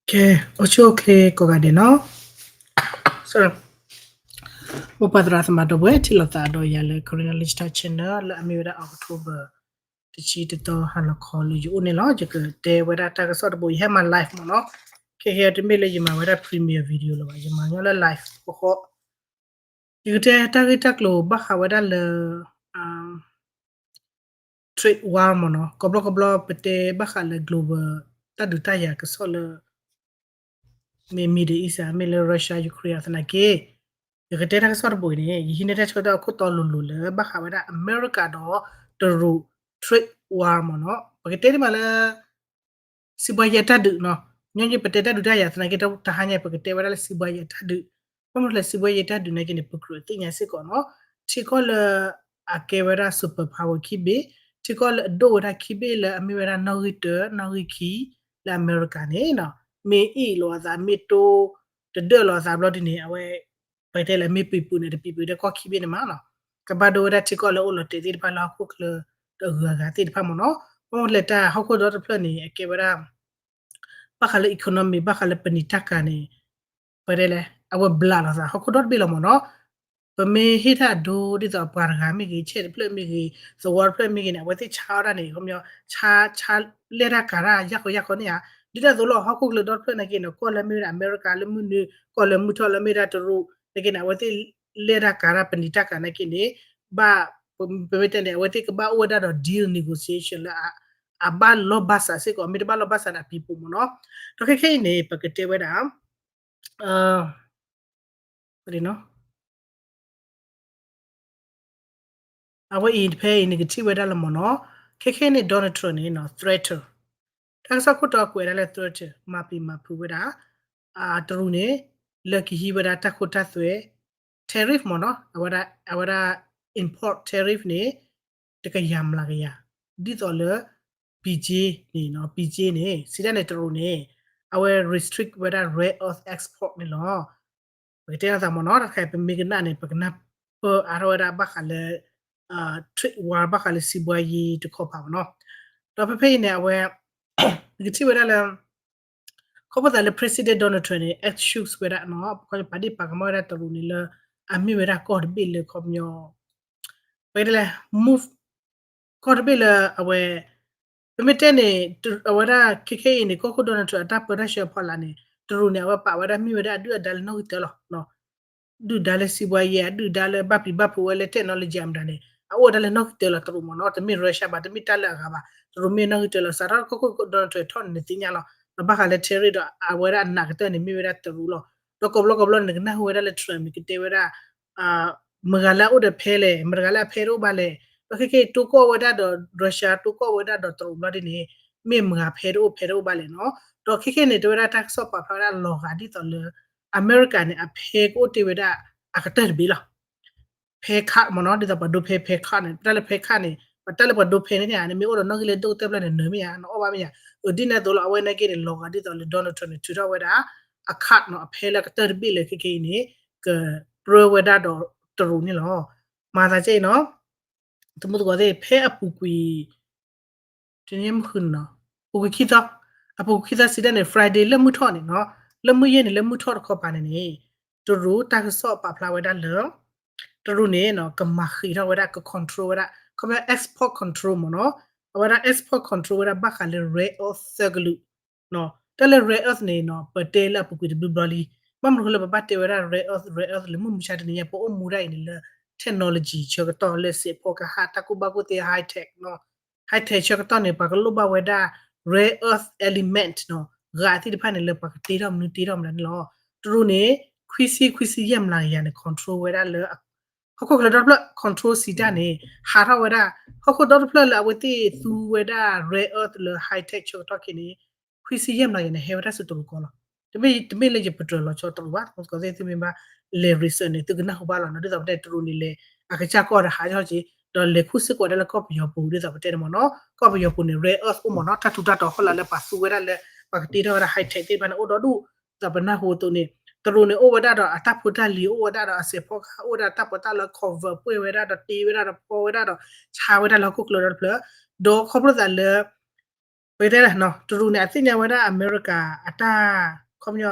ကဲ, အိၣ်ဆူၣ်အိၣ်ချ့ကိးဂၤဒဲးနီၤ. မိၢ်ပၢ်သရၣ်သမါဒီပုၢ်ဝဲၢ် ထံၣ်လိာ်သးဒီးယၤလၢ Karen Lifestyle Channel လၢအမ့ၢ်ဝဲဒၣ် October တဆံတသီ ဟါလီၤခီလၢယအိၣ်န့ၣ်လီၤ. ယကတဲဝဲဒၣ်တၢ်ကစီၣ်တဘိ ယဟဲမၤ live မ့ၢ်နီၤ. ခဲခဲတမ့ၢ်လၢယမၤဝဲဒၣ် premiere video လၢၤဘၣ်, ယမၤညီလၢ live ဃီဃီ ယကတဲတၢ်ဂ့ၢ်တၢ်ကျိၤဘၣ်ဃးဝဲဒၣ်လၢ trade war မ့ၢ်နီၤ. ကဘျီကဘျီပတဲဘၣ်ဃးလၢ global တၢ်ဒုးတၢ်ယၤကစီၣ်လၢ မ့ၢ် Middle East မ့ၢ်လၢ Russia Ukraine အသနာ်က့, ယကတဲတၢ်ကစီၣ်တဘိအံၤန့ၣ် ယဟံးန့ၢ်တၢ်ဆၢကတီၢ်အခိၣ်တီလိၤလိၤလၢ ဘၣ်ဃးဝဲဒၣ်အမဲရကၤဒီးတရူး trade war မ့ၢ်နီၤ. ပကတဲန့ၣ်မးလၢ စံးဘှါယဲတၢ်ဒုးနီၤ. ညီနုၢ်ပတဲတၢ်ဒုးတၢ်ယၤသနာ်က့ တဟါညါ ပကတဲဝဲဒၣ်လၢစံးဘှါယဲတၢ်ဒုး. ဘၣ်မနုၤလၢစံးဘှါယဲတၢ်ဒုးနာ်က့န့ၣ် ပကြၢးသ့ၣ်ညါစ့ၢ်ကီးနီၤ. ထံကီၢ်လၢအကဲဝဲဒၣ် super power ခံဘ့ၣ်, ထံကီၢ်လၢအဒိၣ်ဝဲဒၣ်ခံဘ့ၣ်လၢအမ့ၢ်ဝဲဒၣ်နီၣ်ဂံၢ်တၢ နီၣ်ဂံၢ်ခံ လၢအမဲရကၤန့ၣ်နီၤ, မ့ၢ်အ့ၣ်လိာ်အသး မ့ၢ်တိ တဒၢၣ်လိာ်အသးဘျီဒ်န့ၣ် အဝဲ ပကတဲလၢမ့ၢ်ပံၤပူၤန့ၣ် တပံၤပူၤဒီးကီၢ်ခံဘ့ၣ်န့ၣ်မးနီၤ. ကဘၣ်ဒိဝဲဒၣ်ထံကီၢ်လၢအိၣ်လီၤတဲာ်သ့ၣ်တဖၣ်လၢဟီၣ်ခိၣ်ချၢတဂုၤအဂၤသ့ၣ်တဖၣ်မ့ၢ်နီၤ. ဘၣ်မနုၤလဲၣ် တၢ်ဟီၣ်ခိၣ်ဒီတဖျၢၣ်န့ၣ် အကဲဝဲဒၣ် ဘၣ်ဃးလၢ economy ဘၣ်ဃးလၢပနံာ်တၢ်ကၤန့ၣ် ပတဲလဲၣ် အဝဲဘျးလိာ်သးဟီၣ်ခိၣ်ဒီတဘ့ၣ်လီၤမ့ၢ်နီၤ. ပမ့ၢ်ဟ့ၣ်တၢ်အဒိဒ်သိးပှၤတဂၤမ့ၢ်ဂ့ၤ ဆဲးတဖျၢၣ်မ့ၢ်ဂ့ၤ သဝီတဖျၢၣ်မ့ၢ်ဂ့ၤန့ၣ် အဝဲသ့ၣ်ဆါအီၣ်တၢ်န့ၣ် ခီပညီ ဆါ ဆါလဲၢ်တၢ်ကၤတၢ် ယၢ်ဃီယၢ်ဃီန့ၣ်ဧါ. ဒ်တၢ်သိးလီၤ ဟီၣ်ခိၣ်ချၢဒီတဖျၢၣ်နာ်က့န့ၣ် ကီၢ်လၢမ့ၢ်ဝဲဒၣ်အမဲရကၤလၢမုၢ်နုာ် ကီၢ်လၢမုၢ်ထီၣ်လၢမ့ၢ်ဝဲဒၣ်တရူးနာ်က့န့ၣ် အဝဲသ့ၣ်လဲၢ်တၢ်ကၤတၢ် ပနံာ်တၢ်ကၤနာ်က့န့ၣ် ဘၣ် ပမ့ၢ်တဲန့ၣ် အဝဲသ့ၣ်ကဘၣ်အိၣ်ဝဲဒၣ်ဒီး deal negotiation လၢ အဘၣ်လီၢ်ဘၣ်စးစ့ၢ်ကီး မ့ၢ်တဘၣ်လီၢ်ဘၣ်စးဒီးအပံၤပူၤမ့ၢ်နီၤ. ဒီးခဲခဲအံၤန့ၣ် ပကတဲဝဲဒၣ် အဝဲအံၤတဖဲအံၤန့ၣ် ကထံၣ်ဝဲဒၣ်လၢမ့ၢ်နီၤ. ခဲခဲအံၤန့ၣ် Donald Trump န့ၣ် threaten တၢ်ကစီၣ်ခိၣ်တီကွဲးဒၣ်လၢ threaten မၤပျံၤမၤဖုးဝဲဒၣ် တရူးန့ၣ် လၢကဟံးဝဲဒၣ်တၢ်ခိတၢ်သွဲ tariff မ့ၢ်နီၤ အဝဲဒၣ် အဝဲဒၣ် import tariff န့ၣ် တကယၤမျးကယၤ ဒ်သိးလၢ Beijing န့ၣ် Beijing န့ၣ် စံးတၢ်န့ၣ် တရူးန့ၣ် အဝဲ restrict ဝဲဒၣ် rare earth export န့ၣ်လီၤ. ပကတဲလိာ်သးမ့ၢ်နီၤ တခါပမ့ၢ်ကနၣ်န့ၣ် ပကနၢ်ပၢၢ်အါထီၣ်ဝဲဒၣ်ဘၣ်ဃးလၢ trade war ဘၣ်ဃးလၢစံးဘှါယံၤတခီပၤမ့ၢ်နီၤ. ဒီးဖဲဖဲအံၤန့ၣ် အဝဲ ပကထံၣ်ဝဲဒၣ်လၢ ခီဖျိသးလၢ President Donald Trump န့ၣ် excuse ဝဲဒၣ်နီၤ ပှၤပာ်ဒ့ၣ်ပာ်ကမၣ်ဝဲဒၣ်တရူးန့ၣ်လၢ အမ့ၢ်ဝဲဒၣ်ကီၢ်တဘ့ၣ်လၢခီပညီ ပကတဲလဲၣ် move ကီၢ်တဘ့ၣ်လၢအဝဲ ပမ့ၢ်တဲန့ၣ် အဝဲဒၣ်ခဲခဲအံၤန့ၣ် ကီၢ်ခိၣ် Donald Trump အတၢ်ပၢတၢ်ဆှၢအဖီလာ်န့ၣ် တရူးန့ၣ် အဝဲပာ်ဝဲဒၣ်မ့ၢ်ဝဲဒၣ်အဒုၣ်အဒါလၢနီၣ်ဂံၢ်တၢလီၤ. ဒုၣ်ဒါလၢစံးဘှါယံၤ အဒုၣ်ဒါလၢဘၣ်ပျံၤဘၣ်ဖုးဝဲလၢ technology အမတၤန့ၣ် အအိၣ်ဝဲဒၣ်လၢနီၣ်ဂံၢ်တၢလီၤ တရူးမ့ၢ်နီၤ တမ့ၢ် Russia ဘၣ် တမ့ၢ်တၢ်လၢအဂၤဘၣ် တရူးမ့ၢ်နီၣ်ဂံၢ်တၢလီၤ စးထီၣ်ကီၢ်ခိၣ် Donald Trump ထီၣ်န့ၣ် နသ့ၣ်ညါလီၤ ဒီးဘၣ်ဃးလၢ tariff ဒီးအဝဲဒၣ်အနာ်ကတၢၢ်န့ၣ် မ့ၢ်ဝဲဒၣ်တရူးလီၤ ဒီးကိးဘျီကိးဘျီန့ၣ် နကနၢ်ဟူဝဲဒၣ်လၢ Trump န့ၣ် ကတဲဝဲဒၣ် မတၤဂၤလၢအအိၣ်ဒီးဖဲလဲၣ် မတၤဂၤလၢအဖဲတအိၣ်ဘၣ်လဲၣ် ဒီးခဲခဲအံၤ တိကီၢ်ဝဲဒၣ်ဒီး Russia တိကီၢ်ဝဲဒၣ်ဒီးတရူးဘျီဒ်န့ၣ် မ့ၢ်မတၤဂၤဖဲတအိၣ်ဖဲတအိၣ်ဘၣ်လဲၣ်နီၤ ဒီးခဲခဲန့ၣ် တဲဝဲဒၣ်တၢ်ကစီၣ်ပာ်ဖျါဝဲဒၣ်လီၤဂာ်ဒ်သိးလၢ အမဲရကၤန့ၣ် အဖဲကအိၣ်တ့ၢ်ဝဲဒၣ် အကတၢၢ်တဘ့ၣ်လီၤ ဖဲခးမ့ၢ်နီၤ ဒ်သိးပှၤဒိဖဲ ဖဲခးန့ၣ် တၢ်လၢဖဲခးန့ၣ် ပတၢ်လၢပှၤဒိဖဲန့ၣ်ဧါ နမ့ၢ်အိၣ်ဒီးနီၣ်ဂံၢ်လၢဒိၣ်ကတၢၢ်ဖျၢၣ်န့ၣ် နၢၤမ့ၢ်ဧါ နအီၣ်ဘၣ်မ့ၢ်ဧါ. အဒ်န့ၣ်အသိးလီၤ အဝဲန့ၣ်က့န့ၣ် လီၤဂာ်ဒ်သိးလၢ Donald Trump န့ၣ် ထုးထီၣ်ဝဲဒၣ် အ card နီၤ အဖဲလၢကတၢၢ်တဘ့ၣ်လၢခဲခဲအံၤန့ၣ် ကပြၢဝဲဒၣ်ဒီးတရူးန့ၣ်လီၤ. မၤသးကဲအံၤနီၤ သမူသကိးသ့ၣ် ဖဲအပူၤကွံာ် တနံၤမုၢ်ဃုနီၤ ပူၤကွံာ်ခံသီ အပူၤကွံာ်ခံသီစံးဒၣ်န့ၣ် Friday လၢမုၢ်ထီၣ်န့ၣ်နီၤ လၢမုၢ်ယဲၢ်န့ၣ် လၢမုၢ်ထီၣ်တခီပၤန့ၣ်န့ၣ် တရူးတၢ်ကစီၣ်ပာ်ဖျါဝဲဒၣ်လၢ တရူးန့ၣ်နီၤ ကမၤဃံးထီၣ်ဝဲဒၣ် က control ဝဲဒၣ် ခီပညီ export control မ့ၢ်နီၤ အဝဲဒၣ် export control ဝဲဒၣ်ဘၣ်ဃးလၢ rare earth သၢကလုာ် တၢ်လၢ rare earth န့ၣ်နီၤ ပတဲလၢအပူၤကွံာ်တဘျီဘျီလံ ဘၣ်မနုၤဃိလၢပဘၣ်တဲဝဲဒၣ် rare earth rare earth လၢမုၢ်မဆါတနံၤညါ ပအိၣ်မူဒၣ်အံၤန့ၣ်လၢ technology ဆၢကတီၢ်လၢစဲးဖီကဟၣ် တၢ်ကူၣ်ဘၣ်ကူၣ်သ့ high tech နီၤ high tech ဆၢကတီၢ်န့ၣ် ပှၤကလိၣ်ဘၣ်ဝဲဒၣ် rare earth element နီၤ ဂၤသ့ၣ်တဖၣ်န့ၣ် လၢပှၤကတ့ထီၣ်မနုၤတ့ထီၣ်မနုၤန့ၣ်လီၤ. တရူးန့ၣ် ခွံဆံ ခွံဆံယဲၢ်မျးကယၤန့ၣ် control ဝဲဒၣ်လၢ ဟီၣ်ခိၣ်ချၢဒီတဖျၢၣ် control စံးတၢ်န့ၣ် ဟးထီၣ်ဝဲဒၣ် ဟီၣ်ခိၣ်ဒီတဖျၢၣ်လၢအဝဲသ့ၣ်သူဝဲဒၣ် rare earth လၢ high tech ဆၢကတီၢ်ခဲအံၤန့ၣ် ခွံဆံယဲၢ်မျးကယၤန့ၣ် ဟဲဝဲဒၣ်ဆူတရူးကီၢ်လီၤ. တမ့ၢ် တမ့ၢ်လၢယပတြၢၤလီၤဆီတရူးဘၣ် သမူသကိးသ့ၣ် သုမ့ၢ်ဘၣ် လဲၤ research န့ၣ် သုကနၢ်ဟူဘၣ်လီၤနီၤ ဒ်သိးပတဲတရူးန့ၣ်လဲၤ အကစၢ်ကီၢ်ဒီးဟးထီၣ်က့ၤ ဒီးလဲၤခူၣ်စ့ၢ်ကီးဝဲဒၣ်လၢကီၢ်ပယီၤပူၤ ဒ်သိးပတဲန့ၣ်မ့ၢ်နီၤ ကီၢ်ပယီၤပူၤန့ၣ် rare earth အိၣ်မ့ၢ်နီၤ တၢ်ထူးတၢ်တီၤဟီၣ်လာ်လၢပှၤသူဝဲဒၣ်လၢ ပှၤကတ့ထီၣ်ဝဲဒၣ် high tech သ့ၣ်တဖၣ်န့ၣ် အိၣ်ဒီဒူၣ် ဒ်သိးပနၢ်ဟူအသိးန့ၣ် တရူးန့ၣ် အိၣ်ဝဲဒၣ်ဒီးအတၢ်ဖိတၢ်လံၤ အိၣ်ဝဲဒၣ်ဒီးအစဲးဖီကဟၣ် အိၣ်ဝဲဒၣ်တၢ်ပီးတၢ်လီ cover ပှဲၢ်ဝဲဒၣ်ဒီးတ့ဝဲဒၣ်ဒီးဖီဝဲဒၣ်ဒီး ဆါဝဲဒၣ်လၢဟီၣ်ခိၣ်ချၢဒီတဖျၢၣ် ဒီးခီဖျိသးလၢ ပကတဲလၢ တရူးန့ၣ် အသ့ၣ်ညါဝဲဒၣ်အမဲရကၤအတၢ် ခီပညီ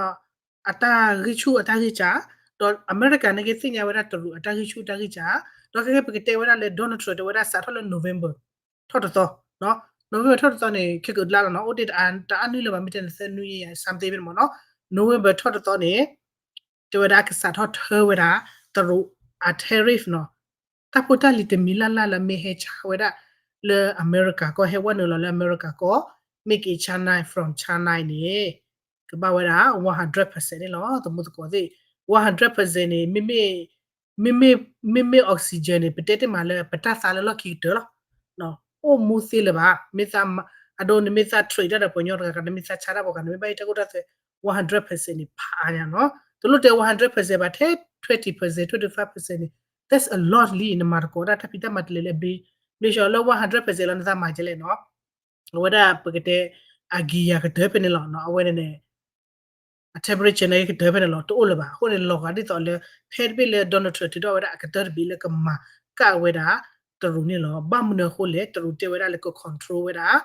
အတၢ်ဂံၢ်ဆူၣ်အတၢ်ဂံၢ်စၢ် ဒီးအမဲရကၤန့ၣ်က့သ့ၣ်ညါဝဲဒၣ်တရူးအတၢ်ဂံၢ်ဆူၣ်တၢ်ဂံၢ်စၢ် ဒီးခဲကဲပကတဲဝဲဒၣ်လၢ Donald Trump တဲဝဲဒၣ်စးထီၣ်လၢ November ထီၣ်တသီ November ထီၣ်တသီန့ၣ် ခဲကဒ်လီၤနီၤ အိၣ်တ့ၢ်တအါနုၢ်လၢၤဘၣ် မ့ၢ်တဲန့ၣ် သၢနွံ something မ့ၢ်နီၤ November ထီၣ်တသီန့ၣ် တဲဝဲဒၣ်ကစးထီၣ်ထၢဝဲဒၣ် တရူးအ tariff နီၤ တၢ်ဖိတၢ်လံၤတမံၤလၢ်လၢ်လၢမ့ၢ်ဟဲဆါဝဲဒၣ် လၢအမဲရကၤကီၢ် ဟဲဝဲနုာ်လီၤလၢအမဲရကၤကီၢ် make in China from China န့ၣ် ကဘၣ်ဝဲဒၣ် one hundred percent န့ၣ်လီၤ သမူသကိးသ့ၣ် one hundred percent န့ၣ် မ့မ့ၢ် မ့မ့ၢ် oxygen န့ၣ် ပတဲတ့ၢ်မးလၢပတၢ်သါလၢလီၢ်ခံကတၢၢ်လီၤ အိၣ်မူသ့လၢၤဘၣ် မ့ၢ်သး အဒိ နမ့ၢ်သး trade တၢ်ဒီးပှၤကညီတဂၤဂၤ နမ့ၢ်သးဆါတၢ်ပှၤဂၤ နမ့ၢ်ဘၣ်ဟ့ၣ်တၢ်ခိတၢ်သွဲ one hundred percent န့ၣ် ဖးအါညါနီၤ တလိၣ်တဲ one hundred percent ဘၣ် ထဲ twenty percent twenty five percent န့ၣ် that's a lot လံ နမၤသကိးတၢ်တၢ်ဖံးတၢ်မၤတလဲၤလၢ ဘျ့ၣ်လီၤလၢ one hundred percent လီၤ နသးမၤကလဲၣ်နီၤ အဝဲဒၣ်ပကတဲ အကံၢ်ယၤကတၢၢ်ဖဲန့ၣ်လီၤ အဝဲန့ၣ်န့ၣ် အ temperature န့ၣ်ကတၢၢ်ဖဲန့ၣ်လီၤ တအိၣ်လၢၤဘၣ် အဃိန့ၣ် လီၤဂာ်ဒ်သိးလၢ ဖဲတဘ့ၣ်လၢ Donald Trump ထုးထီၣ်ဝဲဒၣ်အကတၢၢ်တဘ့ၣ်လၢကမၤကၣ်ဝဲဒၣ် တရူးန့ၣ်လီၤ ဘၣ်မနုၤအဃိလဲၣ် တရူးတဲဝဲဒၣ်လၢက control ဝဲဒၣ်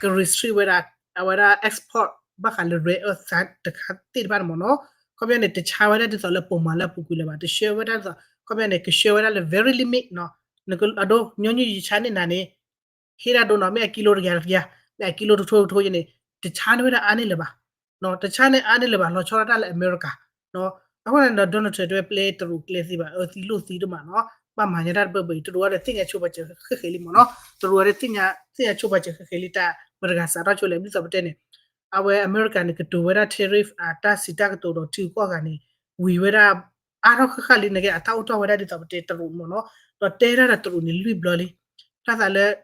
က restrict ဝဲဒၣ် အဝဲဒၣ် export ဘၣ်ဃးလၢ rare earth တခါသ့ၣ်တဖၣ်န့ၣ်မ့ၢ်နီၤ ခီပညီန့ၣ် တဆါဝဲဒၣ်ဒ်သိးလၢပိာ်မၤလၢအပူၤကွံာ်လၢၤဘၣ် တဆှၢဝဲဒ်သိး ခီပညီန့ၣ် ကဆှၢဝဲဒၣ်လၢ very limit နီၤ အဒိ ညီနုၢ်ယဆါန့ၢ်နၤန့ၣ် ဟ့ၣ်ဒၣ်ဒိနီၤ မ့ၢ်အကံလိတကယၤတကယၤ မ့ၢ်အကံလိတထိတထိယဲန့ၣ် တဆါန့ၢ်ဝဲဒၣ်အါန့ၢ်လၢၤဘၣ် တဆါန့ၢ်အါန့ၢ်လၢၤဘၣ် လီၤဆီဒၣ်တၢ်လၢအမဲရကၤ အဃိန့ၣ်ဒီး Donald Trump တဲဝဲပျဲတရူးကျဲသ့ဘၣ် အၢသံလိၣ်သံဒိၣ်မးနီၤ ဘၣ်မၤညါတၢ်တဘၢဘၢအံၤ တရူးအံၤဒီးသ့ၣ်ညါဆိပာ်စၢၤဃဲဃဲလံမ့ၢ်နီၤ တရူးအံၤဒီးသ့ၣ်ညါဆိပာ်စၢၤဃဲဃဲလံ တၢ်မတၤဂၤစးထီၣ်ဆိလဲၣ် ဒ်သိးပတဲန့ၣ် အဝဲအမဲရကၤန့ၣ် ကတိၤဝဲဒၣ် tariff အတၢ်စံးတၢ်ကတိၤဒီးထံဂုၤကီၢ်ဂၤန့ၣ် ဝံၤဝဲဒၣ် အါထီၣ်ဃၣ်ဃၣ်လံန့ၣ်က့ အတၢ်အိၣ်ထီၣ်ဝဲဒၣ်ဒ်သိးပတဲတရူးမ့ၢ်နီၤ ဒီးတဲဒၣ်ဒီးတရူးန့ၣ်လွံၢ်ဘျီလံ တၢ်သးလၢ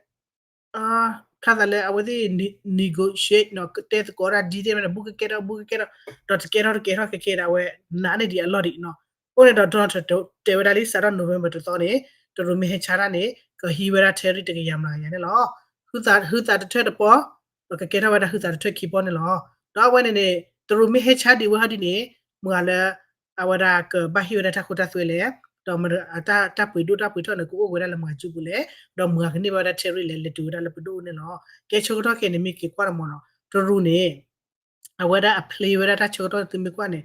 တၢ်သးလၢအဝဲသ့ၣ် negotiate နီၤ တဲသကိးဒၣ်ဒ်သ့ၣ်မ့ၢ်န့ၣ် ဘူးကကဲထီၣ်ဘူးကကဲထီၣ် ဒီးတကဲထီၣ်တကဲထီၣ်ခဲခဲဒၣ်ဝဲ နာ်န့ၢ်ဒံးအလီၢ်ဒံးနီၤ အဃိန့ၣ်ဒီး Donald Trump တဲဝဲဒၣ်လံ စးထီၣ် November တသီန့ၣ် တရူးမ့ၢ်ဟဲဆါတၢ်န့ၣ် ကဟံးဝဲဒၣ် tariff တကယၤမျးကယၤန့ၣ်လီၤ ဟုသးတထၢၣ်တပီၢ် ဒီးကကဲထီၣ်ဝဲဒၣ်ဟုသးတထၢၣ်ခံပီၢ်န့ၣ်လီၤ ဒီးအဝဲန့ၣ်န့ၣ် တရူးမ့ၢ်ဟဲဆါဒံးဝဲဟီဒ်န့ၣ် မုၢ်ဂၤလၢ အဝဲဒၣ်ကဘၣ်ဟ့ၣ်ဝဲဒၣ်တၢ်ခိတၢ်သွဲလဲၣ် ဒီးတၢ်ပှ့ၤဒိၣ်တၢ်ပှ့ၤထီၣ်န့ၣ် ကအိၣ်ဝဲဒၣ်လၢမုၢ်ဂၤစုပူၤလဲၣ် ဒီးမုၢ်ဂၤကန့ၢ်ဘၣ်ဝဲဒၣ် tariff လဲၣ် လဲၤတုၤဝဲဒၣ်လၢပဒိၣ်အိၣ်န့ၣ်လီၤ ကဲဆၢကတီၢ်ခဲအံၤန့ၣ် မ့ၢ်က့ၤကွၢ်တမီၢ်နီၤ တရူးန့ၣ် အဝဲဒၣ်အ play ဝဲဒၣ်တၢ်ဆၢကတီၢ်န့ၣ် သုမ့ၢ်ကွၢ်န့ၣ်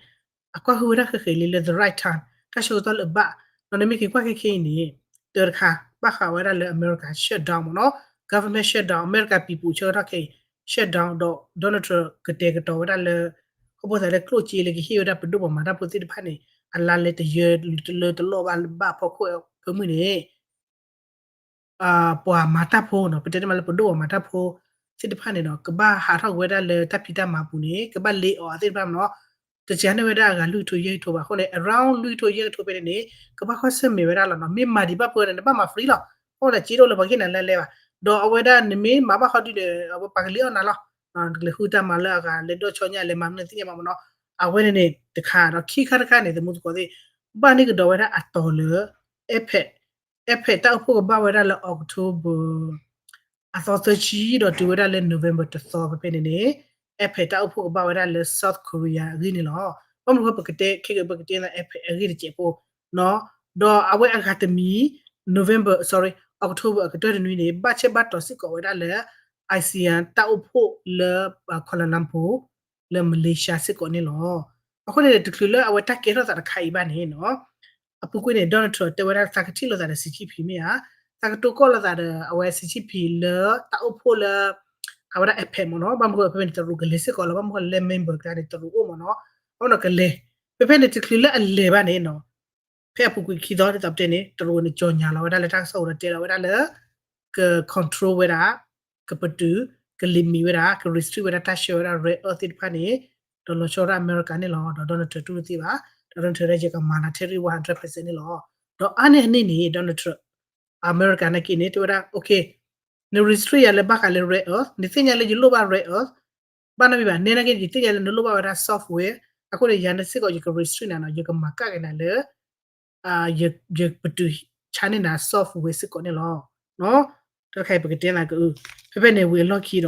အကွၢ်ဟုဝဲဒၣ်ဃဲဃဲလံလၢ the right time တၢ်ဆၢကတီၢ်လၢအဘၣ် ဒီးနမ့ၢ်က့ၤကွၢ်ခဲခဲအံၤန့ၣ် တၢတခါ ဘၣ်ဃးဝဲဒၣ်လၢအမဲရကၤ shutdown မ့ၢ်နီၤ government shutdown အမဲရကၤ people ဆၢကတီၢ်ခဲအံၤ shutdown ဒီး Donald Trump ကတဲာ်ကတီၤဝဲဒၣ်လၢ ခီဖျိသးလၢကျိၣ်စ့လၢကဟ့ၣ်ဝဲဒၣ်ပဒိၣ်ပှၤမၤတၢ်ဖိသ့ၣ်တဖၣ်န့ၣ် အလါလဲၤတယၢတလၢတလီၢ်ဘၣ်လၢဘၣ်ဖီခိၣ်ဖၢမုၢ်န့ၣ် ပှၤမၤတၢ်ဖိနီၤ ပတဲတမးလၢပဒိၣ်ပှၤမၤတၢ်ဖိသ့ၣ်တဖၣ်န့ၣ်နီၤ ကဘၣ်ဟးထီၣ်ကွံာ်ဝဲဒၣ်လၢတၢ်ဖံးတၢ်မၤအပူၤန့ၣ် ကဘၣ် lay off အသ့ၣ်တဖၣ်မ့ၢ်နီၤ တစှၤန့ၢ်ဝဲဒၣ်အဂၤလွံၢ်ကထိယဲၢ်ကထိဘၣ်အဃိန့ၣ် around လွံၢ်ကထိယဲၢ်ကထိဖဲန့ၣ်န့ၣ် ကဘၣ်ကွၢ်ဆၢၣ်မဲာ်ဝဲဒၣ်လီၤနီၤ မ့ၢ်မၤဒံးဘၣ်ဖုန့ၣ် နဘၣ်မၤ free လီၤ အဃိန့ၣ် စ့တအိၣ်လၢပှၤကဟ့ၣ်နၤလၢလဲဘၣ် ဒီးအဝဲဒၣ်နမ့ၢ်မၤဘၣ်ဃီဒုန့ၣ် အဝဲပှၤကလံၣ်အီၣ်နၤလီၤ နကလဲၤဃုတၢ်မၤလၢအဂၤ လဲၤဒိၣ်ဆီညၣ် လဲၤမၤမနုၤသ့ၣ်ညါဘၣ်မ့ၢ်နီၤ အဝဲန့ၣ်န့ၣ် တခါဒီးခံခါတခါန့ၣ် သမူသကိးသ့ၣ် ဘၣ်န့ၢ်ကဒီးဝဲဒၣ်အတီၤလၢ APEC APEC တၢ်အိၣ်ဖှိၣ်ကဘၣ်ဝဲဒၣ်လၢ October အသီသၢဆံဒီးတုၤဝဲဒၣ်လၢ November တသီဖဲဖဲန့ၣ်န့ၣ် APEC တၢ်အိၣ်ဖှိၣ်ကဘၣ်ဝဲဒၣ်လၢ South Korea အဂ့ၢ်န့ၣ်လီၤ. ဘၣ်မနုၤဃိပကတဲခဲကပကတဲသး APEC အဂ့ၢ်တစဲးဖိ ဒီးအဝဲအဂၤတမံၤ November sorry October အကတၢၢ်တနွံန့ၣ် ဘၣ်ဆဲးဘၣ်တီၤစ့ၢ်ကီးဝဲဒၣ်လၢ ASEAN တၢ်အိၣ်ဖှိၣ်လၢ Kuala Lumpur လၢ Malaysia စ့ၢ်ကီးန့ၣ်လီၤ. အဃိန့ၣ် တချုးလၢအဝဲတၢ်ကဲထီၣ်သးတခါအံၤဘၣ်န့ၣ် အပူၤကွံာ်န့ၣ် Donald Trump တဲဝဲဒၣ်သးကထံၣ်လိာ်သးဒီး Xi Jinping မ့ၢ်ဧါ, သးကတိၤကီၢ်လိာ်သးဒီး အဝဲ Xi Jinping လၢတၢ်အိၣ်ဖှိၣ်လၢ အဝဲဒၣ် APEC မ့ၢ်နီၤ, ဘၣ်မနုၤဃိဖဲဖဲန့ၣ် တရူးကလဲၤစ့ၢ်ကီးလီၤ, ဘၣ်မနုၤဃိလၢ member ကျါန့ၣ် တရူးအိၣ်မ့ၢ်နီၤ, အဃိဒီးကလဲၤ, ဖဲဖဲန့ၣ် တချုးလၢအလဲၤဘၣ်န့ၣ်နီၤ, ဖဲအပူၤကွံာ်ခံသီဒ်သိးပတဲန့ၣ် တရူးန့ၣ် ကြေညာလီၤဝဲဒၣ်လၢတၢ်ကစီၣ်အိၣ်ဒီးတဲလီၤဝဲဒၣ်လၢ က control ဝဲဒၣ် ကပတုာ် က limit ဝဲဒၣ် က restrict ဝဲဒၣ်တၢ်ဆှၢဝဲဒၣ် rare earth သ့ၣ်တဖၣ်န့ၣ် ဒီးလီၤဆီဒၣ်အမဲရကၤန့ၣ်လီၤ. ဒီး Donald Trump တူၢ်တသ့ဘၣ်, ဒီး Donald Trump တဲယကမၤနၤ tariff one hundred percent န့ၣ်လီၤ. ဒီးအါန့ၢ်အန့ၣ်န့ၣ် Donald Trump အမဲရကၤနာ်က့န့ၣ် တဲဝဲဒၣ် okay န restrict ယၤလၢဘၣ်ဃးလၢ rare earth, နသ့ၣ်ညါလၢယလိၣ်ဘၣ် rare earth, ဘၣ်နီတမံၤဘၣ်, နဲနာ်က့ ယသ့ၣ်ညါလၢနလိၣ်ဘၣ်ဝဲဒၣ် software, အဃိန့ၣ် ယၤန့ၣ်စ့ၢ်ကီး ယက restrict နၤနီၤ, ယကမၤကၣ်က့ၤနၤလၢ ယပတုာ် ဆါန့ၢ်နၤ software စ့ၢ်ကီးန့ၣ်လီၤ. တၢ်တခါအံၤပကတဲနၤကအု, ဖဲဖဲန့ၣ်ဝံၤအလီၢ်ခံဒီး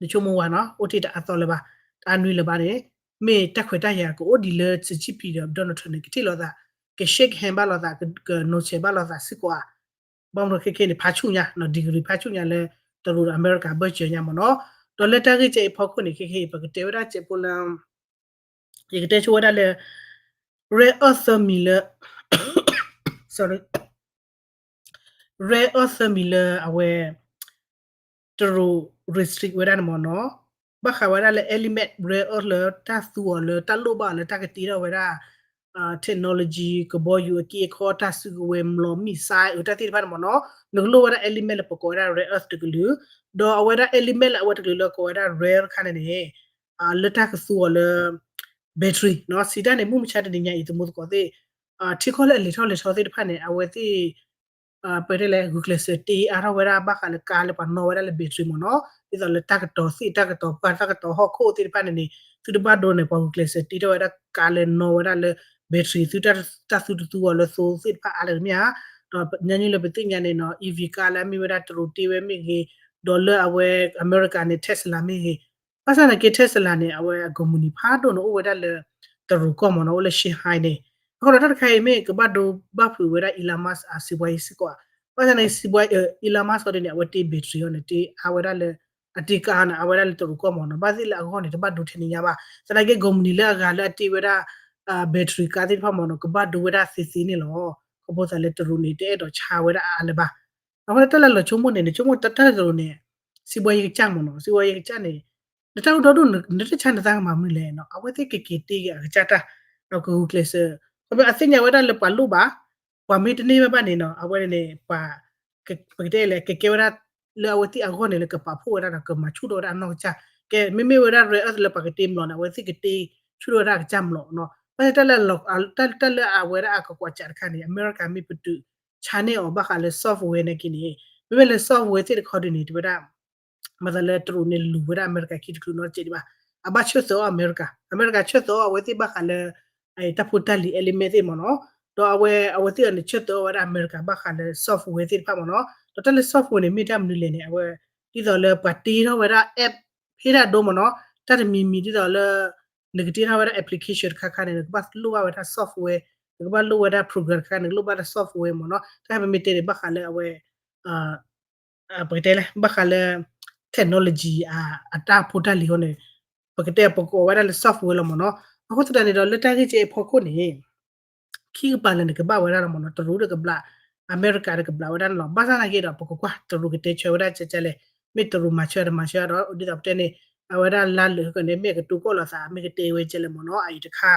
နဆိကမိၣ်ဝဲနီၤ အိၣ်တ့ၢ်တအါသီလၢၤဘၣ်, တအါနွံလၢၤဘၣ်န့ၣ်, မ့ၢ်တၢ်ခွဲးတၢ်ယာ်ကအိၣ်ဒံးလၢ Xi Jinping ဒီး Donald Trump န့ၣ် ကထံၣ်လိာ်သး, က shake hand ဘၣ်လိာ်သး, က နုတ် ဆဲး ဘၣ်လိာ်သးစ့ၢ်ကီးဧါ. ဘၣ်မနုၤခဲခဲန့ၣ် ဖးဆူၣ်ညါနီၤ, degree ဖးဆူၣ်ညါလၢ တရူးဒီးအမဲရကၤဘၢၣ်စၢၤညါမ့ၢ်နီၤ. ဒီးလၢတၢ်ဂ့ၢ်ကဲအံၤဖီခိၣ်န့ၣ် ခဲခဲအံၤ ပကတဲဝဲဒၣ်စဲးဖိလၢ ယကတဲဆိဝဲဒၣ်လၢ rare earth သၢမံၤလၢ sorry, rare earth သၢမံၤလၢအဝဲ တရူး restrict ဝဲဒၣ်န့ၣ်မ့ၢ်နီၤ, ဘၣ်ဃးဝဲဒၣ်လၢ element rare earth လၢတၢ်သူအီၤလၢတၢ်လိၣ်ဘၣ်အီၤလၢတၢ်ကတ့ထီၣ်ဝဲဒၣ် technology ကဘီယူၤအက့အခီ တၢ်စုကဝဲၤ မျိာ်မံၣ်စါ အတၢ်သ့ၣ်တဖၣ်န့ၣ်မ့ၢ်နီၤ, နကလိၣ်ဝဲဒၣ် element လၢပကိးဝဲဒၣ် rare earth တကလုာ်, ဒီးအဝဲဒၣ် element လၢအဝဲတကလုာ်လၢကိးဝဲဒၣ် rare တခါန့ၣ်န့ၣ် လၢတၢ်ကသူအီၤလၢ battery နီၤ, စံးတၢ်န့ၣ် မုၢ်မဆါတနံၤညါအံၤ သမူသကိးသ့ၣ် ထံကီၢ်လၢအလဲၤထီၣ်လဲၤထီသ့ၣ်တဖၣ်န့ၣ် အဝဲသ့ၣ် ပတဲလဲၣ် ဂုာ်ကျဲးစၢးတ့အါထီၣ်ဝဲဒၣ်ဘၣ်ဃးလၢကါလၢပှၤနီၣ်ဝဲဒၣ်လၢ battery မ့ၢ်နီၤ, ဒ်သိးလၢတၢ်ကတီၤသ့ၣ် တၢ်ကတီၤပှၢ် တၢ်ကတီၤဟီၣ်ခိၣ်သ့ၣ်တဖၣ်န့ၣ်န့ၣ် သုတဘၣ်ဒိန့ၣ် ပှၤဂုာ်ကျဲးစၢးတ့ထီၣ်ဝဲဒၣ်ကါလၢနီၣ်ဝဲဒၣ်လၢ battery သုတၢ်သူတသူအီၤလၢသိသ့ၣ်တဖၣ်အါလၢတမ့ၢ်ဧါ, ဒီးညါနုာ်လၢပသ့ၣ်ညါန့ၣ်နီၤ EV ကါလၢအမ့ၢ်ဝဲဒၣ်တရူးတ့ဝဲမ့ၢ်ဂ့ၤ, ဒီးလၢအဝဲအမဲရကၤန့ၣ် Tesla မ့ၢ်ဂ့ၤ, ဘၣ်ဆၣ်နာ်က့ Tesla န့ၣ် အဝဲအကုမ္ပဏီဖးဒိၣ်န့ၣ်အိၣ်ဝဲဒၣ်လၢ တရူးကီၢ်မ့ၢ်နီၤ အိၣ်လၢ Shanghai န့ၣ်, အဃိဒီးတၢ်တခါအံၤ မ့ၢ်ကဘၣ်ဒိဘၣ်ဖုးဝဲဒၣ် Elon Musk အစီးပွားရေးစ့ၢ်ကီးဧါ, ဘၣ်ဆၣ်နာ်က့ စီးပွားရေး Elon Musk အီၤဒ်န့ၣ် အဝဲတ့ battery အီၤန့ၣ် တ့အါဝဲဒၣ်လၢ အတ့ကါန့ၣ် အါဝဲဒၣ်လၢတရူးကီၢ်မ့ၢ်နီၤ, ဘၣ်သ့ၣ်လၢအဂီၢ်န့ၣ် တဘၣ်ဒိထဲန့ၣ်ညါဘၣ်, သနာ်က့ ကုမ္ပဏီလၢအဂၤလၢအတ့ဝဲဒၣ် battery ကါသ့ၣ်တဖၣ်မ့ၢ်နီၤ ကဘၣ်ဒိဝဲဒၣ်သ့သ့န့ၣ်လီၤ, ခီဖျိသးလၢတရူးန့ၣ် တအဲၣ်ဒိးဆါဝဲဒၣ်အါလၢၤဘၣ်. အဃိန့ၣ် တၢ်လၢလီၤဆိကမိၣ်န့ၣ် နဆိကမိၣ်တၢ်လၢတရူးန့ၣ် စီးပွားရေးကစၢ်မ့ၢ်နီၤ, စီးပွားရေးကစၢ်န့ၣ် နတၢ်အိၣ်ဒီဒူၣ် နတၢ်ဆါနသးကမၤမနုၤလဲၣ်နီၤ, အဝဲသ့ၣ်ကက့ၤတ့က့ၤအကစၢ်တၢ် ဒီးကဂုာ်ကျဲးစၢး, ခီဖျိအသ့ၣ်ညါဝဲဒၣ်လၢပှၤလိၣ်ဘၣ်, ပှၤမ့ၢ်တန့ၢ်ဘၣ်ဘၣ်န့ၣ်နီၤ အဝဲန့ၣ် ပှၤ ပကတဲလဲၣ် ကကဲဝဲဒၣ်လၢအဝဲသ့ၣ်အဂီၢ်န့ၣ် လၢကပာ်ဖှိၣ်ဝဲဒၣ်ဒီးကမၤဆူၣ်ထီၣ်ဝဲဒၣ်အနီၢ်ကစၢ်, ကဲ မ့မ့ၢ်ဝဲဒၣ် rare earth လၢပှၤကတ့မျိာ်န့ၣ် အဝဲသ့ၣ်ကတ့ဆူၣ်ထီၣ်ဝဲဒၣ်အကစၢ်မျိာ်နီၤ, ဘၣ်ဆၣ်တၢ်လၢ တၢ်လၢအဝဲဒၣ်အကကွၢ်စးတခါန့ၣ် အမဲရကၤမ့ၢ်ပတုာ် ဆါန့ၢ်အီၤဘၣ်ဃးလၢ software နာ်က့န့ၣ်, မ့မ့ၢ်လၢ software သ့ၣ်တခီဒ်န့ၣ် တဝဲဒၣ် မၤသးလၢတရူးန့ၣ်လူၤဝဲဒၣ်အမဲရကၤခံတချုးနီတစဲးဒံးဘၣ်, အဘၣ်ဆၢသၢအီၤအမဲရကၤ, အမဲရကၤဆၢသၢအီၤအဝဲသ့ၣ်ဘၣ်ဃးလၢ တၢ်ဖိတၢ်လံၤ element သ့ၣ်မ့ၢ်နီၤ, ဒီးအဝဲ အဝဲသ့ၣ်အီၤန့ၣ် ဆၢသၢအီၤဝဲဒၣ်အမဲရကၤဘၣ်ဃးလၢ software သ့ၣ်တဖၣ်မ့ၢ်နီၤ, ဒီးတၢ်လၢ software န့ၣ် မ့ၢ်တၢ်မနုၤလဲၣ်န့ၣ် အဝဲ ဒ်သိးလၢပှၤတ့ထီၣ်ဝဲဒၣ် app ဖဲဒၣ်ဒိမ့ၢ်နီၤ, တၢ်တမံၤမံၤဒ်သိးလၢ နကတ့ထီၣ်ဝဲဒၣ် application တခါခါန့ၣ် နကဘၣ်လိၣ်ဘၣ်ဝဲဒၣ် software, နကဘၣ်လိၣ်ဝဲဒၣ် program တခါ နကလိၣ်ဘၣ်ဒၣ် software မ့ၢ်နီၤ, တၢ်ဟဲပမ့ၢ်တဲန့ၣ် ဘၣ်ဃးလၢအဝဲ ပကတဲလဲၣ် ဘၣ်ဃးလၢ technology အတၢ်ဖိတၢ်လံၤအဃိန့ၣ် ပကတဲပကိးဝဲဒၣ်လၢ software လီၤမ့ၢ်နီၤ. အဃိသတးန့ၣ်ဒီး လၢတၢ်ဂ့ၢ်ကဲအံၤအဖီခိၣ်န့ၣ် ခံကပၤလၢာ်န့ၣ် ကဘၣ်ဝဲဒၣ်လီၤမ့ၢ်နီၤ. တရူးဒီးကဘျး, အမဲရကၤဒီးကဘျးဝဲဒၣ်န့ၣ်လီၤ. ဘၣ်ဆၣ်သနာ်က့ဒီး ပကကွၢ်တရူးကတဲဆၢဝဲဒၣ်ကဲကဲလဲၣ်, မ့ၢ်တရူးမၤဆၢတမၤဆၢဒီး ဒ်သိးပတဲန့ၣ် အဝဲဒၣ်လါလၢာ်ဃီန့ၣ် မ့ၢ်အကတိၤကီၢ်လိာ်သး မ့ၢ်ကတဲဝဲကဲလဲၣ်မ့ၢ်နီၤ အအံၤတခါ.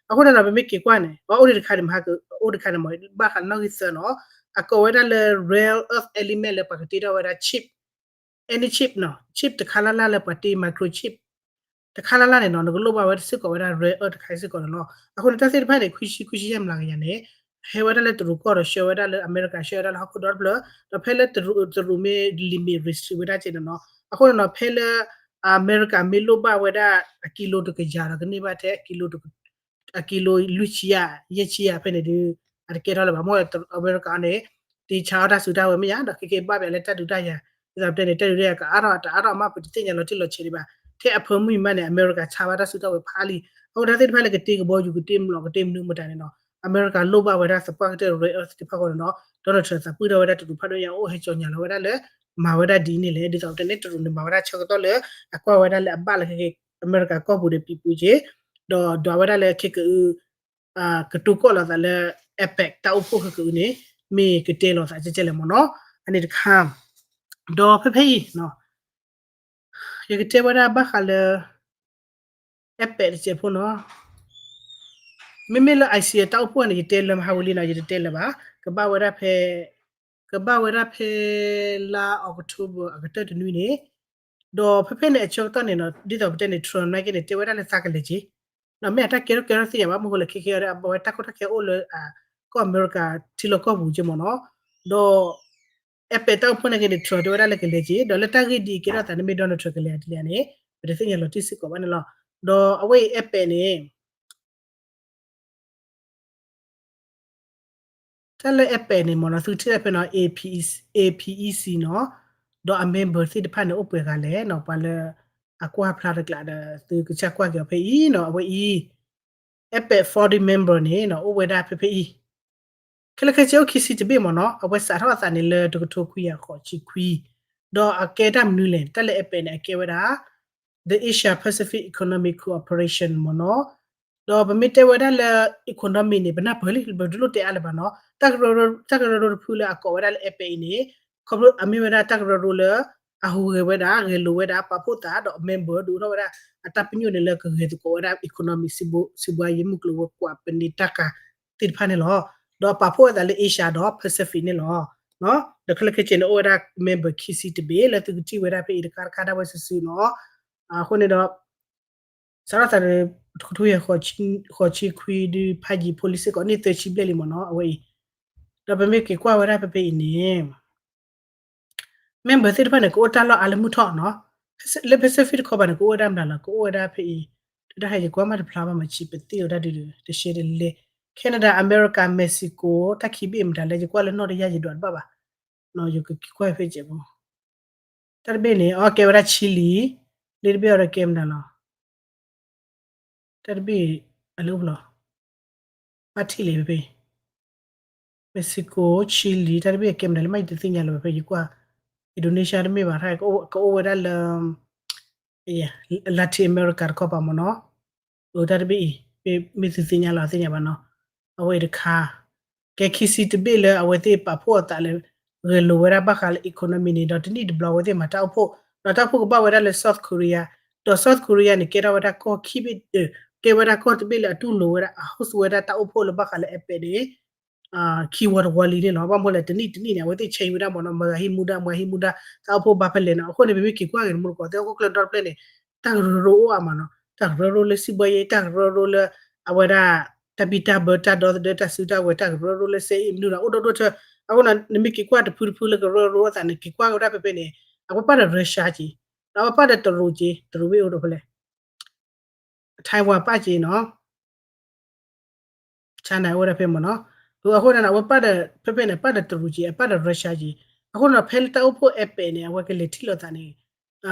အဃိန့ၣ်ဒီး ပမ့ၢ်က့ၤကွၢ်န့ၣ် ပှၤအိၣ်ဒံးတခါန့ၣ် မဟါကအိၣ်ဒံးတခါန့ၣ်မ့ၢ် ဘၣ်ဃးနီၣ်ဂံၢ်သၢနီၤ, အကိးဝဲဒၣ်လၢ rare earth element လၢပှၤကတ့ထီၣ်ဝဲဒၣ် chip, any chip နီၤ, chip တခါလၢ်လၢ်လၢပှၤတ့ microchip တခါလၢ်လၢ်န့ၣ်နီၤ နကလိၣ်ဘၣ်ဝဲဒၣ်စ့ၢ်ကီးဝဲဒၣ် rare earth တခါစ့ၢ်ကီးန့ၣ်လီၤ. အဃိန့ၣ် တၢ်သ့ၣ်တဖၣ်န့ၣ် ခွံဆံ ခွံဆံယဲၢ်မျးကယၤန့ၣ် ဟဲဝဲဒၣ်လၢတရူးကီၢ်ဒီး ဆှၢဝဲဒၣ်လၢအမဲရကၤ ဆှၢဝဲဒၣ်လၢဟီၣ်ခိၣ်ဒီတဖျၢၣ်, ဒီးဖဲလၢတရူး တရူးမ့ၢ် limit restrict ဝဲဒၣ်ကဲန့ၣ်နီၤ. အဃိန့ၣ်နီၤ ဖဲလၢ အမဲရကၤမ့ၢ်လိၣ်ဘၣ်ဝဲဒၣ် အကံလိတကယၤဒီး ကန့ၢ်ဘၣ်ထဲ အကံလိ အကံလိလွံၢ်ဆံယၤ ယဲၢ်ဆံယၤဖဲန့ၣ်ဒီး အတကဲထီၣ်လၢၤဘၣ်. မ့ၢ်အမဲရကၤန့ၣ် တ့ဆါအီၣ်တၢ်စုတၢ်ဝဲၤမ့ၢ်ယါ ဒီးခဲကဲဘၣ်ပှၤလၢတၢ်ဒုးတၢ်ယၤ ဒ်သိးပတဲန့ၣ် တၢ်ဒုးတၢ်ယၤကအါထီၣ်အတအါထီၣ်အမး ပတသ့ၣ်ညါလီၤတံၢ်လီၤဆဲးဒံးဘၣ်. ထဲအဖၢမုၢ်မးန့ၣ် အမဲရကၤဆါဘၣ်တၢ်စုတၢ်ဝဲၤဖးလံ. အဃိတၢ်သ့ၣ်တဖၣ်လၢကတ့ကဘီယူၤ ကတ့မလီၤ ကတ့မနုၤမတၤန့ၣ်နီၤ အမဲရကၤလိၣ်ဘၣ်ဝဲဒၣ်သပှၢ်ကတၢၢ် rare earth သ့ၣ်တဖၣ်ဃိန့ၣ်နီၤ Donald Trump သးပှၢ်ထီၣ်ဝဲဒၣ်တရူးဖးဒိၣ်ညါအိၣ်ဟဲကၠီညါလီၤဝဲဒၣ်လၢ မၤဝဲဒၣ်ဒ်န့ၣ်လဲၣ်. ဒ်သိးပတဲန့ၣ် တရူးန့ၣ် မၤဝဲဒၣ်ဆၢကတီၢ်လၢ အကွၢ်ဝဲဒၣ်လၢအဘၣ်လၢခဲကဲ အမဲရကၤကီၢ်ပူၤဒီးပံၤပူၤက့ၤ ဒီးဒွးဝဲဒၣ်လၢခဲကအု ကတိၤကီၢ်လိာ်သးလၢ APEC တၢ်အိၣ်ဖှိၣ်ခဲကအုန့ၣ် မ့ၢ်ကတဲလိာ်သးကဲကဲလဲၣ်မ့ၢ်နီၤ အန့ၣ်တခါ ဒီးဖဲဖဲအံၤ ယကတဲဝဲဒၣ်ဘၣ်ဃးလၢ APEC တစဲးဖိနီၤ မ့မ့ၢ်လၢ ICE တၢ်အိၣ်ဖှိၣ်န့ၣ် ယတဲလၢမဟါဝံၤလံနီၤ ယတတဲလၢၤဘၣ် ကဘၣ်ဝဲဒၣ်ဖဲ ကဘၣ်ဝဲဒၣ်ဖဲ လါ October အကတၢၢ်တနွံန့ၣ် ဒီးဖဲဖဲန့ၣ်အဆၢကတီၢ်န့ၣ်နီၤ ဒ်သိးပတဲန့ၣ် Trump နာ်က့န့ၣ် တဲဝဲဒၣ်လၢသးကလဲၤက့ၤ ဒီးမ့ၢ်အတၢ်ကဲထီၣ်ကဲထီၣ်သ့ၣ်ညါဘၣ် မ့ၢ်ဃိလၢခဲခဲအံၤ အဝဲတၢ်ကီတၢ်ခဲအိၣ်လၢ ကီၢ်အမဲရကၤထံလီၢ်ကီၢ်ပူၤက့ၤမ့ၢ်နီၤ ဒီး APEC တၢ်အိၣ်ဖှိၣ်နာ်က့န့ၣ် Trump တဲဝဲဒၣ်လၢကလဲၤက့ၤ ဒီးလၢတၢ်ဂ့ၢ်ဒ်အံၤကဲထီၣ်သးန့ၣ် မ့ၢ် Donald Trump ကလဲၤဒ်လဲၣ်န့ၣ် ပတသ့ၣ်ညါလီၤတံၢ်စ့ၢ်ကီးဘၣ်န့ၣ်လီၤ. ဒီးအဝဲအံၤ APEC န့ၣ် တၢ်လၢ APEC န့ၣ်မ့ၢ်နီၤ သုထံၣ်တၢ်ဖဲနီၤ APEC နီၤ ဒီးအ member သ့ၣ်တဖၣ်န့ၣ် အိၣ်ပှဲၤဂၤလဲၣ်နီၤ ပှၤလၢအကွၢ်ဖျါတကျးဒီး သုကစၢ်ကွၢ်က့ၤအီၤဖဲအံၤနီၤ အဝဲအံၤ APEC forty member န့ၣ်နီၤ အိၣ်ဝဲဒၣ်ဖဲဖဲအံၤ ခဲလၢာ်ခဲဆ့အိၣ်ခံဆံတဘ့ၣ်မ့ၢ်နီၤ အဝဲစးထီၣ်အသးန့ၣ်လၢတကထိခွံကယၤဃိးဆံခွံ ဒီးအကဲတၢ်မနုၤလဲၣ် တၢ်လၢ APEC န့ၣ် အကဲဝဲဒၣ် the Asia Pacific Economic Cooperation မ့ၢ်နီၤ ဒီးပမ့ၢ်တဲဝဲဒၣ်လၢ economy န့ၣ် ပနၢ်ပၢၢ်လံ ပတလိၣ်တဲအါလၢၤဘၣ်နီၤ တၢ်ကရၢကရိတဖုလၢအကိးဝဲဒၣ်လၢ APEC အံၤန့ၣ် ခီဖျိအမ့ၢ်ဝဲဒၣ်တၢ်ကရၢကရိလၢ အဟူးဂဲၤဝဲဒၣ် ဂဲၤလိာ်ဝဲဒၣ် ပာ်ဖှိၣ်သးဒီး member ဒုးအိၣ်ထီၣ်ဝဲဒၣ် အတၢ်ပညိၣ်န့ၣ်လၢကဂဲၤသကိးဝဲဒၣ် economy စီးပွားရေး မုၢ်ကျိၤဝဲၤကွာ် ပန့ၢ်တၢ်ကၤသ့ၣ်တဖၣ်န့ၣ်လီၤ. ဒီးပာ်ဖှိၣ်အသးလၢ Asia ဒီး Pacific န့ၣ်လီၤ. ဒီးခဲလၢာ်ခဲဆ့န့ၣ် အိၣ်ဝဲဒၣ် member ခံဆံတဘ့ၣ်လၢသုကထံၣ်ဝဲဒၣ်ဖဲအံၤတခါတခါဒၣ်ဝဲစုာ်စုာ်နီၤ. အဃိန့ၣ်ဒီး စးထီၣ်သးဒီး တကထိယဲၢ်ဃိးဆံခွံဒုး ဖးယံၤဖိလံစ့ၢ်ကီး န့ၢ်သၢဆံဘျဲၣ်လံမ့ၢ်နီၤ အဝဲအံၤ, ဒီးပမ့ၢ်က့ၤကွၢ်ဝဲဒၣ်ဖဲဖဲအံၤန့ၣ် member သ့ၣ်တဖၣ်န့ၣ် ကအိၣ်တၢ်လီၢ်အါလၢမုၢ်ထီၣ်နီၤ, လၢ Pacific တခီဘၣ်န့ၣ် ကအိၣ်ဝဲဒၣ်မတၤလီၤ ကအိၣ်ဝဲဒၣ်ဖဲအံၤ, တဒၣ်ဟဲယကွၢ်မးတဖျါဘၣ်မး ဆံးပသ့ၣ်ဝဲဒၣ်ဒုး တရှဲတလဲ, Canada, America, Mexico တၢ်ခံဘ့ၣ်မတၤလဲၣ် ယကွၢ်လၢနီၣ်တယၢ်ယဒွးတဘၣ်ဘၣ်, ယကကွၢ်ဖဲကဲးဖိ တၢ်တဘ့ၣ်န့ၣ် အကဲဝဲဒၣ် Chile, လၢတဘ့ၣ်အီၤဒီးကဲမတၤလီၤ, တၢ်တဘ့ၣ်အလၢအိၣ်ဖျီ, ဘၣ်ထံၣ်လံဖဲဖဲ Mexico, Chile တၢ်တဘ့ၣ်အကဲမတၤလၢမး ယတသ့ၣ်ညါလၢၤဘၣ် ဖဲယကွၢ် Indonesia တမ့ၢ်ဘၣ် ကအိၣ်ဝဲဒၣ်လၢ Latin America တခီပၤမ့ၢ်နီၤ, တၢ်တဘ့ၣ်အံၤ မ့ၢ်သုသ့ၣ်ညါလီၤသ့ၣ်ညါဘၣ်နီၤ, အဝဲအံၤတခါ ကဲခံဆံတဘ့ၣ်လၢအဝဲသ့ၣ်ပာ်ဖှိၣ်အသးလၢ ဂဲၤလိာ်ဝဲဒၣ်ဘၣ်ဃးလၢ economy န့ၣ် ဒီးတနံၣ်တဘျီအဝဲသ့ၣ်မၤတၢ်အိၣ်ဖှိၣ်, ဒီးတၢ်အိၣ်ဖှိၣ်ကဘၣ်ဝဲဒၣ်လၢ South Korea, ဒီး South Korea န့ၣ် ကဲထီၣ်ဝဲဒၣ်ကီၢ်ခံဘ့ၣ်, ကဲဝဲဒၣ်ကီၢ်တဘ့ၣ်လၢအတူၢ်လိာ်ဝဲဒၣ် အ host ဝဲဒၣ်တၢ်အိၣ်ဖှိၣ်လၢဘၣ်ဃးလၢ APEC န့ၣ် ခံဝီတဝီလံန့ၣ်လီၤ. ဘၣ်မနုၤလဲၣ် တနံၣ်တနံၣ်န့ၣ် အဝဲသ့ၣ် change ဝဲဒၣ်မ့ၢ်နီၤ, မၤဂၤဟံးမူဒါ မၤဟံးမူဒါ တၢ်အိၣ်ဖှိၣ်ဘၣ်ဖဲလဲၣ်နီၤ. အဃိန့ၣ် ပမ့ၢ်က့ၤကွၢ်က့ၤန့ၣ် မူတကိးသ့ၣ် ဟီၣ်ခိၣ်ချၢဒီတဖျၢၣ်န့ၣ် တၢ်ကရၢကရိအိၣ်အါမးနီၤ, တၢ်ကရၢကရိလၢ စီးပွားရေး တၢ်ကရၢကရိလၢ အဝဲဒၣ် တၢ်ဘံၣ်တၢ်ဘၢ တၢ်ဒီသဒၢ တၢ်စုတၢ်ဝဲၤ တၢ်ကရၢကရိလၢ စစ်ရေး မနုၤဒီး အိၣ်ဒိၣ်ဒိၣ်ထၢ, အဃိန့ၣ် နမ့ၢ်က့ၤကွၢ်တဖုတဖုလၢကရၢကရိအသးန့ၣ် က့ၤကွၢ်က့ၤဝဲဒၣ်ဖဲဖဲန့ၣ် အဝဲပၢ်ဒီး Russia က့ၤ, ဒီးအဝဲပၢ်ဒီးတရူးက့ၤ, တရူးဝဲအိၣ်ဒီးဖဲလဲၣ် Taiwan ပၢ်က့ၤနီၤ China အိၣ်ဝဲဒၣ်ဖဲမ့ၢ်နီၤ. အဃိန့ၣ် အဝဲပၢ်ဒီး ဖဲဖဲန့ၣ် ပၢ်ဒီးတရူးက့ၤ အပၢ်ဒီး Russia က့ၤ, အဃိန့ၣ် ဖဲလၢတၢ်အိၣ်ဖှိၣ် APEC န့ၣ် အဝဲကလဲၤထံၣ်လိာ်သးန့ၣ်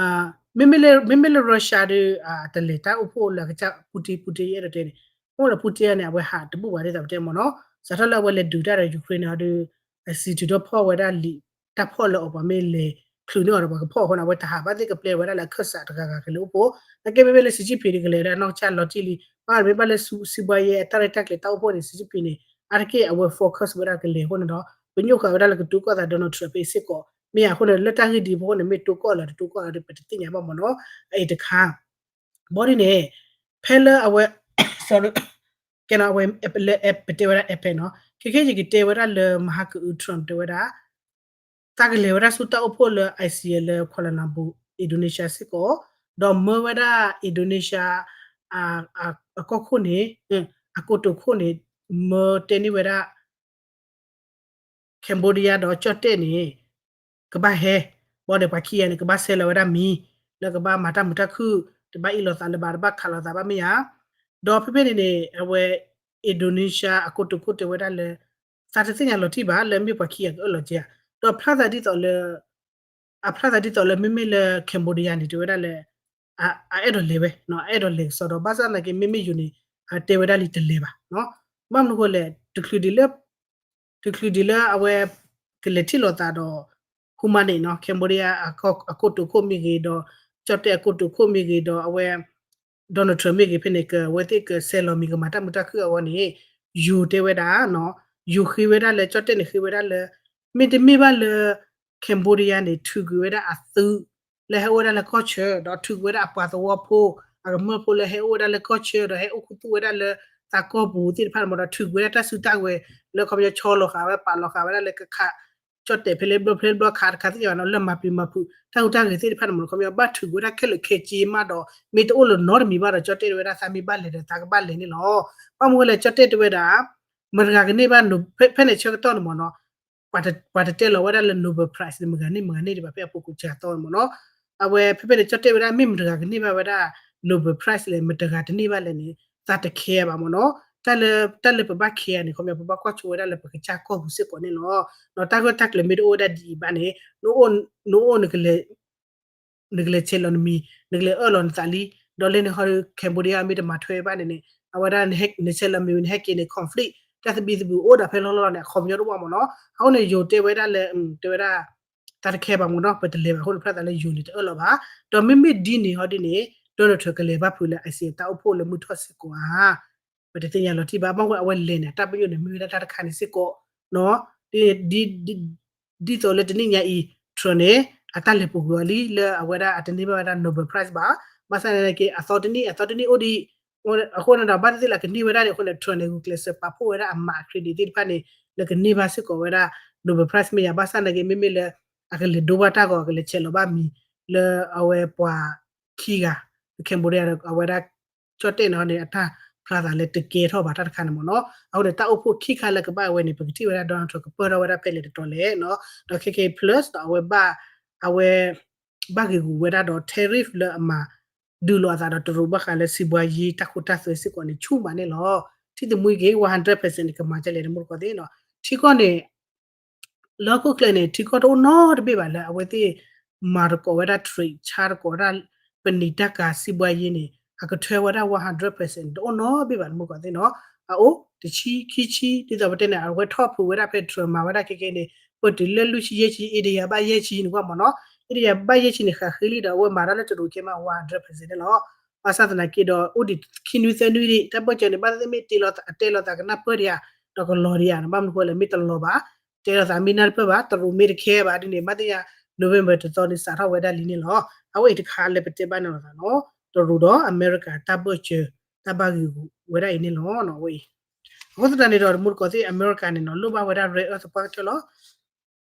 မ့မ့ၢ်လၢ မ့မ့ၢ်လၢ Russia ဒီး တလဲၤတၢ်အိၣ်ဖှိၣ်လၢအကစၢ် Putin, Putin ယအဲၣ်ဒိးတဲန့ၣ်, အဃိန့ၣ် Putin န့ၣ် အဝဲဟးတဘူၣ်ဘၣ်ဒ်သိးပတဲမ့ၢ်နီၤ, စးထီၣ်လၢအဝဲလဲၤဒုးတၢ်ဒီး Ukraine န့ၣ်ဒီး အစံးတုၤထီၣ်ဖီၣ်ဝဲဒၣ်လံာ်တၢ်ဖီၣ်လၢအီၤ ပှၤမ့ၢ်လဲၤချုးန့ၢ်အီၤဒီးပှၤကဖီၣ်အဃိန့ၣ် အဝဲတဟးဘၣ်သ့ၣ်ကပျဲဝဲဒၣ်လၢအခၢၣ်စးတဂၤဂၤကလဲၤအိၣ်ဖှိၣ်, နာ်က့မ့မ့ၢ်လၢ Xi Jinping ဒီးကလဲၤဝဲဒၣ်နီၢ်ကစၢ်လီၤတံၢ်လံ, ဘၣ်မ့ၢ်ဘၣ်လၢ စီးပွားရေး တၢ်ရဲၣ်တၢ်ကျဲၤတၢ်အိၣ်ဖှိၣ်န့ၣ် Xi Jinping န့ၣ် အါတက့ၢ်အဝဲ focus ဝဲဒၣ်ကလဲၤအဃိန့ၣ်ဒီး ပညိၣ်ဃာ်ဝဲဒၣ်လၢကတိၤကီၢ်သး Donald Trump ဖဲအံၤစ့ၢ်ကီး, မ့ၢ်အဃိန့ၣ် လၢတၢ်ဂ့ၢ်ဒ်အံၤအဖီခိၣ်န့ၣ် မ့ၢ်တိၤကီၢ်လၢတတိၤကီၢ်လၢဒီး ပတသ့ၣ်ညါဘၣ်မ့ၢ်နီၤ, အအံၤတခါ ဘီဒ်န့ၣ် ဖဲလၢအဝဲ sorry ကဲနီၤ အဝဲလၢပတဲဝဲဒၣ် APEC နီၤ, ခဲခဲယကတဲဝဲဒၣ်လၢမဟါကအု Trump တဲဝဲဒၣ် သးကလဲၤဝဲဒၣ်ဆူတၢ်အိၣ်ဖှိၣ်လၢ ASEAN လၢ Kuala Lumpur Indonesia စ့ၢ်ကီး, ဒီးမၢဝဲဒၣ် Indonesia အကီၢ်ခိၣ်န့ၣ် အကိတိာ်ခိၣ်န့ၣ် မၢတဲန့ၢ်ဝဲဒၣ် Cambodia ဒီးကၠီၣ်တဲၣ်န့ၣ် ကဘၣ်ဟဲ, ဘီဒီးပှၤခံဂၤန့ၣ် ကဘၣ်ဆဲးလီၤဝဲဒၣ်မံၤ လၢကဘၣ်မၤတၢ်မုာ်တၢ်ခုၣ်, တဘၣ်အ့ၣ်လိာ်သးလၢၤဘၣ် တဘၣ်ခးလိာ်သးဘၣ်မ့ၢ်ဧါ. ဒီးဖဲဖဲန့ၣ်န့ၣ် အဝဲ Indonesia အကိတိာ်ခိၣ်တဲဝဲဒၣ်လၢ သးတသ့ၣ်ညါလီၤတံၢ်ဘၣ် လၢမ့ၢ်ပှၤခံဂၤကအၢၣ်လီၤက့ဧါ, ဒီးဖျါသးဒ်သိးလၢ အဖျါသးဒ်သိးလၢမ့မ့ၢ်လၢ Cambodia န့ၣ် တဲဝဲဒၣ်လၢ အအဲၣ်ဒိးလဲၤဝဲ အအဲၣ်ဒိးလဲၤကစီဒီး ဘၣ်ဆၣ်သနာ်က့ မ့မ့ၢ်ယိၤန့ၣ် တဲဝဲဒၣ်လံတလဲၤဘၣ်. ဘၣ်မနုၤဃိလဲၣ် တချုးဒ်လၢ တချုးဒ်လၢအဝဲ ကလဲၤထံၣ်လိာ်သးဒီး ဟူမါန့ၣ်နီၤ Cambodia အကိတိာ်ခိၣ်မ့ၢ်ဂ့ၤဒီး ကၠီၣ်တဲၣ်အကိတိာ်ခိၣ်မ့ၢ်ဂ့ၤဒီး အဝဲ Donald Trump မ့ၢ်ဂ့ၤဖဲန့ၣ် ကဝဲသ့ၣ်ကဆဲးလီၤမံၤကမၤတၢ်မုာ်တၢ်ခုၣ်အဂီၢ်န့ၣ် ယိၤတဲဝဲဒၣ်နီၤ ယိၤဃ့ဝဲဒၣ်လၢ ကၠီၣ်တဲၣ်န့ၣ်ဃ့ဝဲဒၣ်လၢ မ့တမ့ၢ်ဘၣ်လၢ Cambodia န့ၣ် ထုးကွံာ်ဝဲဒၣ်အသုး လၢဟဲအိၣ်ဝဲဒၣ်လၢကီၢ်ဆၢ ဒီးထုးကွံာ်ဝဲဒၣ်အပှၤသဝီဖိ အကမၢၢ်ဖိလၢဟဲအိၣ်ဝဲဒၣ်လၢကီၢ်ဆၢ ဒီးဟဲအိၣ်ခူသူၣ်ဝဲဒၣ်လၢသးကီၢ်ပူၤသ့ၣ်တဖၣ်န့ၣ်မ့ၢ်ဒီး ထုးကွံာ်ဝဲဒၣ်တၢ်စုတၢ်ဝဲၤ လၢခီပညီဆီလီၤဃာ်ဝဲ ပာ်လီၤဃာ်ဝဲဒၣ်လၢကခး ကၠီၣ်တဲၣ်ဖဲလဲၣ်ဘျီဖဲလဲၣ်ဘျီခးတခါသ့ၣ်ညါဘၣ်နီၤ လၢမၤပျံၤမၤဖုး တၢ်ဟူးတၢ်ဂဲၤသ့ၣ်တဖၣ်န့ၣ်မ့ၢ်ဒီး ခီပညီဘၣ်ထုးကွံာ်ဝဲဒၣ်ခဲလၢာ်ခဲဆ့မးဒီး မ့ၢ်တအိၣ်လၢၤနီတမံၤဘၣ်ဒီး ကၠီၣ်တဲၣ်တဲဝဲဒၣ်သးမ့ၢ်ဘၣ်လဲၤဒီးသးကဘၣ်လဲၤန့ၣ်လီၤ. ဘၣ်မနုၤဃိလဲၣ် ကၠီၣ်တဲၣ်တဲဝဲဒၣ် မတဂၤကန့ၢ်ဘၣ် ဖဲန့ၣ်ဆၢကတီၢ်န့ၣ်မ့ၢ်နီၤ ပှၤတတဲလီၤဝဲဒၣ်လၢ Nobel Prize န့ၣ် မတဂၤန့ၢ်မတဂၤန့ၢ်ဒံးဘၣ် ဖဲအပူၤကွံာ်စှၤသီန့ၣ်မ့ၢ်နီၤ. အဝဲဖဲဖဲန့ၣ် ကၠီၣ်တဲၣ်ဝဲဒၣ် မ့ၢ်မတဂၤကန့ၢ်ဘၣ်ဝဲဒၣ် Nobel Prize လဲၣ် မတဂၤတန့ၢ်ဘၣ်လဲၣ်န့ၣ် သးတ care ဘၣ်မ့ၢ်နီၤ. တၢ်လၢ တၢ်လၢပဘၣ် care န့ၣ် ခီပညီ ပဘၣ်ကွၢ်ဆိဝဲဒၣ်လၢပကစၢ်ကီၢ်ပူၤစ့ၢ်ကီးန့ၣ်လီၤ. ဒီးတၢ်ဂၢၢ်တၢ်ကျၢၤမ့ၢ်တအိၣ်ဝဲဒၣ်ဒ်အံၤဘၣ်န့ၣ် နအိၣ် နကလဲၤဆဲးလီၤနမံၤ နကလဲၤအၢၣ်လီၤနသးလံ ဒီးလၢန့ၣ်ဟီ Cambodia မ့ၢ်တမၤထွဲဘၣ်န့ၣ်န့ၣ် အဝဲဒၣ် နဆဲးလီၤမံၤ နဟဲက့ၤန့ၣ် conflict တၢ်သဘံၣ်သဘုၣ်အိၣ်ဒၣ်ဖဲလီၢ်လီၢ်န့ၣ် အခီပညီတအိၣ်ဘၣ်မ့ၢ်နီၤ. အဃိန့ၣ် ယိၤတဲဝဲဒၣ်လၢ တဲဝဲဒၣ် တၢ်တ care ဘၣ်မ့ၢ်နီၤ ပတလဲၤဘၣ်အဃိန့ၣ် ဖျါသးလၢယိၤန့ၣ်တအၢၣ်လီၤဘၣ်. ဒီးမ့မ့ၢ်ဒ်န့ၣ်ဟီဒ်န့ၣ် Donald Trump ကလဲၤဘၣ်ဖုးလၢ ASEAN တၢ်အိၣ်ဖှိၣ်လၢမုၢ်ထီၣ်စ့ၢ်ကီးဧါ ပတသ့ၣ်ညါလီၤတံၢ်ဘၣ်. ဘၣ်မနုၤအဝဲလဲၤန့ၣ် တၢ်ပညိၣ်န့ၣ် မ့ၢ်ဝဲဒၣ်တၢ်တခါန့ၣ်စ့ၢ်ကီးနီၤ ဒ်သိးလၢတနံၣ်ညါအံၤ Trump န့ၣ် အတၢ်လဲၤပူၤကွံာ်အီၤလံလၢအဝဲဒၣ်အတန့ၢ်ဘၣ်ဝဲဒၣ် Nobel Prize ဘၣ်. ဘၣ်ဆၣ်သနာ်က့ အသီတနံၣ် အသီတနံၣ်အိၣ်ဒံး အဃိန့ၣ်ဒီး ဘၣ်သ့ၣ်သ့ၣ်လၢကန့ၢ်ဝဲဒၣ်န့ၣ်အဃိန့ၣ် Trump န့ၣ် ဂုာ်ကျဲးစၢးပာ်ဖှိၣ်ဝဲဒၣ်အမၤအ credit သ့ၣ်တဖၣ်န့ၣ် လၢကန့ၢ်ဘၣ်စ့ၢ်ကီးဝဲဒၣ် Nobel Prize မ့ၢ်ယၤ ဘၣ်ဆၣ်သနာ်က့ မ့မ့ၢ်လၢ အကလဲၤဒိဘၣ်တၢ်ဂီၤ အကလဲၤဆဲးလီၤဘၣ်မံၤ လၢအဝဲပှၤခံဂၤ Cambodia ဒီးအဝဲဒၣ် ကၠီၣ်တဲၣ်န့ၣ်န့ၣ် အတၢ်ဖျါသးလၢတကဲထီၣ်ဘၣ်တၢ်တခါန့ၣ်မ့ၢ်နီၤ. အဃိန့ၣ် တၢ်အိၣ်ဖှိၣ်ခံခါလၢကဘၣ်ဝဲန့ၣ် ပကထံၣ်ဝဲဒၣ် Donald Trump ကပၢၢ်ထီၣ်ဝဲဒၣ်ဖဲလဲၣ်တတီၤလဲၣ်နီၤ ဒီးခဲက့ plus ဒီးအဝဲဘၣ် အဝဲ ဘၣ်ဂ့ၤဂူာ်ဝဲဒၣ်ဒီး tariff လၢအမၤ ဒုးလိာ်အသးဒီးတရူးဘၣ်ဃးလၢစံးဘှါယ့တၢ်ခိတၢ်သွဲစ့ၢ်ကီးန့ၣ် ဆူၣ်မးန့ၣ်လီၤ. ထံၣ်တမှံက့ၤ one hundred percent န့ၣ် ကမၤဒ်လဲၣ်တမူတကိးသ့ၣ်နီၤ. ထံကီၢ်န့ၣ် လၢဟီၣ်ခိၣ်ချၢန့ၣ် ထံကီၢ်တအိၣ်နီတဘ့ၣ်ဘၣ်လၢအဝဲသ့ၣ် မၤသကိးဝဲဒၣ် trade ဆါသကိးဝဲဒၣ် ပနံာ်တၢ်ကၤစံးဘှါယ့န့ၣ် အကထၢဝဲဒၣ် one hundred percent တအိၣ်နီတဘ့ၣ်ဘၣ်တမူတကိးသ့ၣ်နီၤ. အအိၣ် တဆံ ခံဆံ ဒ်သိးပတဲန့ၣ် အဝဲထီၣ်ဖုးဝဲဒၣ်ဖဲ Trump မၤဝဲဒၣ်ခဲကဲန့ၣ် ပတုၤလၢလွံၢ်ဆံယဲၢ်ဆံ India ဘၣ်ယဲၢ်ဆံန့ၣ်ကွၢ်မ့ၢ်နီၤ. India ဘၣ်ယဲၢ်ဆံန့ၣ် ဃးဃ့လံဒီး အဝဲမၤတၢ်လၢတရူးခဲမး one hundred percent န့ၣ်လီၤ. ဘၣ်ဆၣ်သနာ်က့ဒီး အိၣ်ဒံးခံနွံသၢနွံဒံး တၢ်ဘၢၣ်စၢၤန့ၣ် ဘၣ်သ့ၣ်သ့ၣ်မ့ၢ်တဲလီၤသး အတဲလီၤသးကနၢ်ပၢၢ်ဒံးဧါ ဒီးကလီၤဒံးဧါ ဘၣ်မနုၤဃိလဲၣ် မ့ၢ်တလီၤဘၣ် တဲလီၤသးမ့ၢ်နၢ်တပၢၢ်ဘၣ် တရူးမ့ၢ်တခဲဘၣ်ဒ်န့ၣ် ဘၣ်သ့ၣ်ညါ November တသီန့ၣ် စးထီၣ်ဝဲဒၣ်လံန့ၣ်လီၤ. အဝဲအံၤတခါလၢပတဲဘၣ်န့ၣ်လီၤသးနီၤ တရူးဒီးအမဲရကၤတၢ်ဘၢၣ်စၢၤ တၢ်ဘၣ်ဂ့ၤဂူာ်ဝဲဒၣ်အံၤန့ၣ်လီၤ. အဝဲအံၤ အဃိသတးန့ၣ်ဒီး တမူတကိးသ့ၣ် အမဲရကၤန့ၣ်နီၤ လိၣ်ဘၣ်ဝဲဒၣ် rare earth သပှၢ်ကတၢၢ်လီၤ.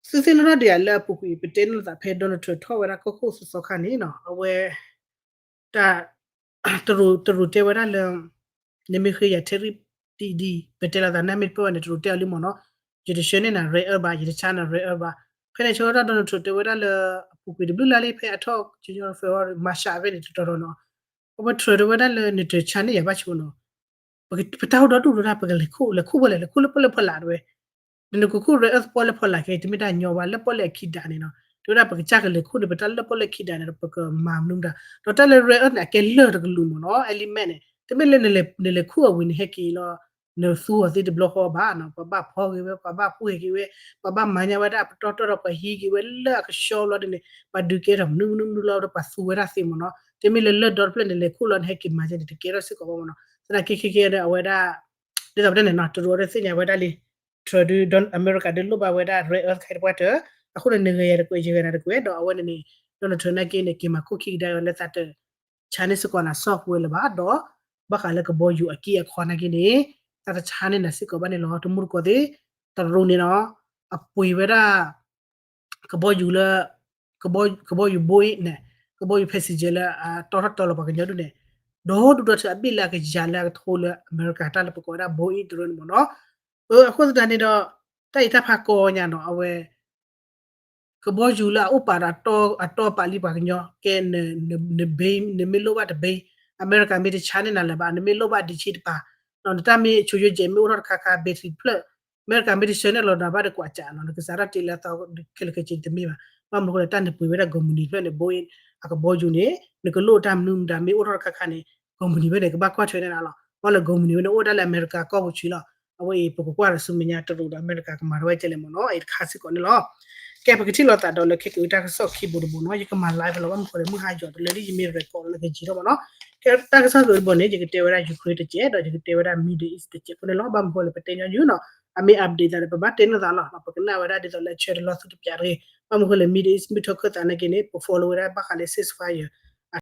သုသ့ၣ်နီၣ်ထီၣ်ဒံးဧါ လၢအပူၤကွံာ် ပတဲန့ၣ်လီၤသးဖဲ Donald Trump ထီၣ်ဝဲဒၣ်ကီၢ်ခိၣ်သီသီခါန့ၣ်နီၤ အဝဲ တၢ် တရူး တရူးတဲဝဲဒၣ်လၢ နမ့ၢ်ဃ့ယၤ tariff ဒ်အံၤဒ်အံၤ ပတဲလီၤသးနၢ်မ့ၢ်တပၢၢ်ဘၣ်န့ၣ် တရူးတဲအီၤလံမ့ၢ်နီၤ ယတဆှၢန့ၢ်နၤ rare earth ဘၣ် ယတဆါနၤ rare earth ဘၣ်. ဖဲန့ၣ်ဆၢကတီၢ် Donald Trump တဲဝဲဒၣ်လၢ အပူၤကွံာ်တဘျုးလါလံ ဖဲအထီၣ် January February March ဖဲန့ၣ် တတီၤတီၤနီၤ အဝဲ Trump တဲဝဲဒၣ်လၢ နတဆါန့ၢ်ယၤဘၣ်ဆိနီၤ ပတၢ်အိၣ်ဒီဒူၣ်ဒီးတၢ် ပကလဲၤခိၣ် လဲၤခိၣ်ဖဲလဲၣ် လဲၤခိၣ်လၢပီၣ်လဲၣ်ဖီလာ်တဝဲ နနကခိၣ် rare earth ပီၣ်လဲၣ်ဖီလာ်ခဲအံၤ တမ့ၢ်တၢ်ညီဘၣ် လၢပီၣ်လဲၣ်အခံဒၣ်န့ၣ်နီၤ တဲဝဲဒၣ်ပကစၢ်ကလဲၤခိၣ်န့ၣ် ပတၢ်လၢပီၣ်လဲၣ်ခံဒၣ်န့ၣ်ဒီး ပကမၤမနုၤမတၤ ဒီးတၢ်လၢ rare earth န့ၣ် အကဲလၢၢ်တကလုာ်မ့ၢ်နီၤ element န့ၣ် တမ့ၢ်လၢနလဲၤခိၣ်အဝံၤန့ၣ် ဟဲက့ၤလီၤ နသူအီၤသ့တဘျီဃီဘၣ်နီၤ ပှၤဘၣ်ဖီက့ၤဝဲ ပှၤဘၣ်ဖှီၣ်က့ၤဝဲ ပှၤဘၣ်မၤညါဝဲဒၣ်အပတီၢ်တၢၢ်ဒီး ပှၤဟံးက့ၤဝဲလၢအကဆှီဘျီဒ်န့ၣ် ပှၤဒုးကဲထီၣ်မနုၤမနုၤမနုၤလီၤဒီး ပှၤသူဝဲဒၣ်သ့မ့ၢ်နီၤ တမ့ၢ်လၢလၢၢ်ဒီတဖျၢၣ်န့ၣ် လဲၤခိၣ်လီၤန့ၣ် ဟဲက့ၤမၤကဲန့ၣ် တကဲထီၣ်စ့ၢ်ကီးဘၣ်မ့ၢ်နီၤ သနာ်က့ခဲကဲဒီး အဝဲဒၣ် ဒ်သိးပတဲန့ၣ်နီၤ တရူးအီၤဒီးသ့ၣ်ညါဝဲဒၣ်လံ Trump ဒုး အမဲရကၤဒုးလိၣ်ဘၣ်ဝဲဒၣ် rare earth ခဲအံၤတပှၢ်တၢၢ် အဃိန့ၣ် နဂဲၤယၤတကွဲး ယဂဲၤနၤတကွဲး ဒီးအဝဲန့ၣ်န့ၣ် Donald Trump နာ်က့န့ၣ် က့ၤမၤခိၣ်ခံကဒါအီၤလၢသးတဆါန့ၢ်စ့ၢ်ကီးနၤ software လၢၤဘၣ်ဒီး ဘၣ်ဃးလၢကဘီယူၤအက့အခီနာ်က့န့ၣ် သးတဆါန့ၢ်နၤစ့ၢ်ကီးဘၣ်န့ၣ်လီၤ တမူတကိးသ့ၣ် တရူးန့ၣ်နီၤ အပှ့ၤဝဲဒၣ် ကဘီယူၤလၢ ကဘီယူၤ Boeing န့ၣ် ကဘီယူၤ passenger လၢအတီထီၣ်တီလီၤပှၤကညီဒ်န့ၣ် ဒီဒူၣ်ဒီထၢအဘ့ၣ်လၢအကယၤလၢအကထိလၢအမဲရကၤတၢ်လၢပကိးဝဲဒၣ် Boeing တရူးန့ၣ်မ့ၢ်နီၤ အဃိသတးန့ၣ်ဒီး တၢ်အံၤတၢ်ဖးကီညါနီၤ အဝဲ ကဘီယူၤလၢအအိၣ်ပာ်ဒီးအတီပာ်လံပှၤကညီ ကဲ နဘ့ နမ့ၢ်လိၣ်ဘၣ်တဘ့ အမဲရကၤမ့ၢ်တဆါန့ၢ်နၤလၢၤဘၣ် နမ့ၢ်လိၣ်ဘၣ်ဒ့ဆံတပၤ နတၢ်မ့ၢ်ဆိယိကဲးမ့ၢ်အိၣ်ထီၣ်တခါခါ battery ဖျၢၣ် အမဲရကၤမ့ၢ်တဆၢန့ၢ်လီၤနၤဘၣ်ဒီးကွၢ်စးနီၤ နကစးထီၣ်တ့လၢအသီခဲလၢာ်ခဲဆ့တမ့ၢ်ဘၣ် ဘၣ်မနုၤအဃိလဲၣ် တၢ်နပှ့ၤဝဲဒၣ် ကုမ္ပဏီ ဖျၢၣ်န့ၣ် ဘိအကဘီယူၤန့ၣ် နကလိၣ်တၢ်မနုၤမတၤမ့ၢ်အိၣ်ထီၣ်တခါခါန့ၣ် ကုမ္ပဏီ ဖျၢၣ်န့ၣ် ကဘၣ်ကွၢ်ထွဲန့ၢ်နၤလီၤ. ဘၣ်လၢ ကုမ္ပဏီ ဖျၢၣ်န့ၣ် အိၣ်ဝဲဒၣ်လၢအမဲရကၤကီၢ်ပူၤဆံးလီၤ. အဝဲအံၤ ပကကွၢ်ဒီးဆူမဲာ်ညါတရူးဒီးအမဲရကၤကမၤထီၣ်ဝဲကဲလဲၣ်မ့ၢ်နီၤ အံၤတခါစ့ၢ်ကီးန့ၣ်လီၤ. ကဲ ပကထံၣ်လိာ်သးဒီးလၢခဲကိာ်တၢ်ကစီၣ်ခံဘိတဘိနီၤ ယကမၤ live လီၤ ဘၣ်မနုၤဃိလဲၣ် မုၢ်ဟါယီၤတလၢလံ ယမ့ၢ် record လၢကယံၤထီၣ်မ့ၢ်နီၤ. ကဲ တၢ်ကစီၣ်တဘိန့ၣ် ယကတဲဝဲဒၣ် Ukraine တစဲး ဒီးယကတဲဝဲဒၣ် Middle East တစဲးအဃိန့ၣ်လီၤ. ဘၣ်မနုၤဃိလဲၣ် ပတဲညီနုၢ်နီၤ အမ့ၢ် update သးဒီး ပဘၣ်တဲန့ၢ်သးလီၤ. ပကနၣ်ဝဲဒၣ်ဒ်သိးလၢဆၢတလီၢ်သူတပျးတဂ့ၤ. ဘၣ်မနုၤဃိလဲၣ် Middle East မုၢ်ထီၣ်ခၢၣ်သးနာ်က့န့ၣ် ပ follow ဝဲဒၣ်ဘၣ်ဃးလၢ ceasefire